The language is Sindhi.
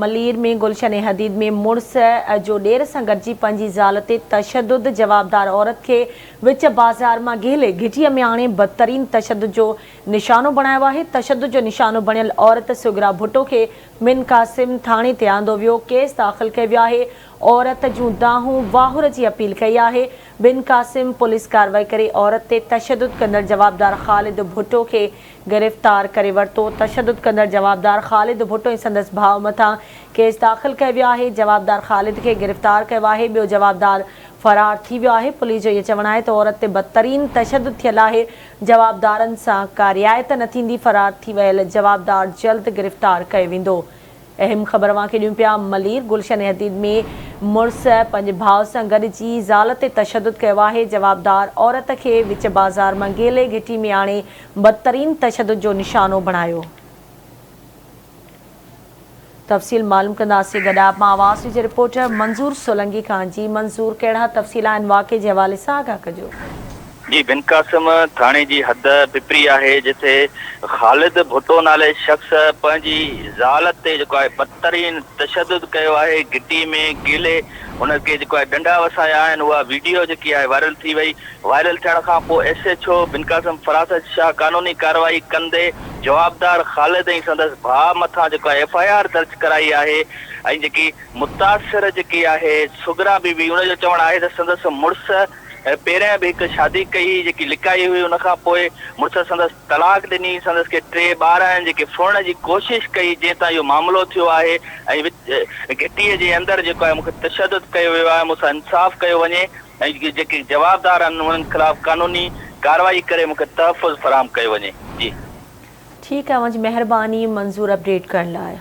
ملير ۾ گلشن حديد ۾ مڙس جو ڏير سان گڏجي پنهنجي زال تي تشدد، جوابدار عورت کي وچ بازار مان گهلي گهٽيء ۾ آڻي بدترين تشدد جو نشانو بڻايو آهي، تشدد جو نشانو بڻيل عورت صغريٰ ڀٽو کي بن قاسم ٿاڻي تي آندو ويو، ڪيس داخل ڪيو ويو آهي، عورت جون دانهون واهر جي اپيل ڪئي آهي، بن قاسم پوليس ڪارروائي ڪري عورت تي تشدد ڪندڙ جوابدار خالد ڀٽو کي گرفتار ڪري ورتو، تشدد ڪندڙ جوابدار خالد ڀٽو ۽ سندس ڀاء مٿان ڪيس داخل ڪيو ويو آهي، جوابدار خالد کي گرفتار ڪيو آهي، ٻيو جوابدار فرار ٿي ويو آهي، پوليس جو اهو چوڻ آهي ته عورت تي بدترين تشدد ٿيل آهي، جوابدارن سان ڪا رعايت نه ٿيندي، فرار ٿي ويل جوابدار جلد گرفتار ڪيو ويندو. اهم خبر اوهان کي ڏيون پيا، ملير گلشن حديد ۾ مڙس پنهنجي ڀاء سان گڏجي زال تي تشدد ڪيو آهي، جوابدار عورت کي وچ بازار مان گهلي گهٽي ۾ آڻي بدترين تشدد جو نشانو بڻايو. تفصيل معلوم ڪنداسين گڏاپ مان آواز نيوز جي رپورٽر منظور سولنگي کان جي منظور ڪهڙا تفصيل آهن واقعي جي حوالي سان آگاهه ڪجو. جي بن قاسم ٿاڻي جي حد پپري آهي جتي خالد ڀٽو نالي شخص پنهنجي زال تي جيڪو آهي بدترين تشدد ڪيو آهي گهٽي ۾ گهلي ان کي جيڪو آهي ڏنڊا وسايا آهن اها ويڊيو جيڪي آهي وائرل ٿي وئي وائرل ٿيڻ کان پوء S H O Bin Qasim Farasat Shah قانوني ڪارروائي ڪندي جوابدار خالد ۽ سندس ڀاء مٿان جيڪو آهي ايف I R درج ڪرائي آهي ۽ جيڪي متاثر جيڪي آهي صغريٰ بي بي ان جو چوڻ آهي ته سندس مڙس پهريان به هڪ شادي ڪئي هئي جيڪي لڪائي هئي ان کان پوء مڙس سندس طلاق ڏني سندس کي ٽي ٻار آهن جيڪي ڦرڻ جي ڪوشش ڪئي جنهن تان اهو معاملو ٿيو آهي ۽ گهٽي جي اندر جيڪو آهي مون کي تشدد ڪيو ويو آهي مون سان انصاف ڪيو وڃي ۽ جيڪي جوابدار آهن انهن خلاف قانوني ڪارروائي ڪري مون کي تحفظ فراهم ڪيو وڃي جي. ٺيڪ آهي اوهان جي مهرباني منظور اپڊيٽ ڪرڻ لاء.